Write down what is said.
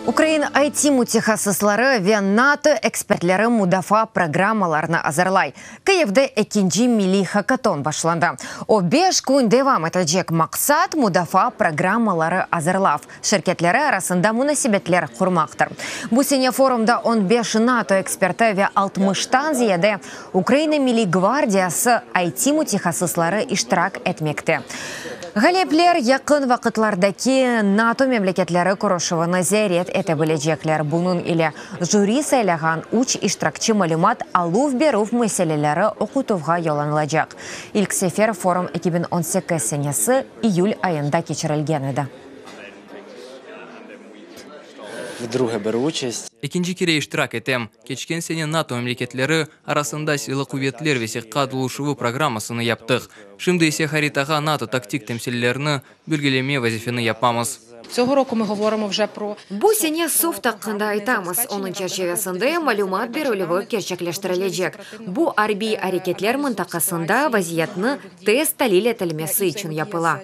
Ukrain IT mütehassısları ve NATO ekspertleri mudafaa programmalarını azırlay. Kıyivde ekinci milliy hakaton başlandı. O, beş kün devam etecek. Maqsat, mudafaa programmaları azırlav şirketleri arasında munasebetler qurmaqtır. Bu sene forumda on beş NATO eksperti ve altmıştan ziyade Ukraina Milliy gvardiyası IT mütehassısları iştirak etmekte. Ğalipler yaqın vaqıtlardaki NATO memleketleri körüşüvini ziyaret ete bilecekler. Bunıñ ile jüri saylağan üç iştirakçi malümat aluv-berüv meseleleri oqutuvğa yollanılacaq. İlk sefer forum 2018 senesi iyül ayında keçirilgen edi. Ekinci kere iştirak etem. Keçken sene NATO memleketleri arasında Silâlı quvetler vesiqa buluşuvı programmasını yaptıq. Şimdi ise haritağa NATO taktik temsillerini belgileme vazifeni yapamız. Bu sene soft aqqında aytamız, onıñ çerçivesinde malümat berilüvi kerçekleştirilecek. Bu, arbiy areketler mıntaqasında vaziyetni tez talil etilmesi içün yapıla.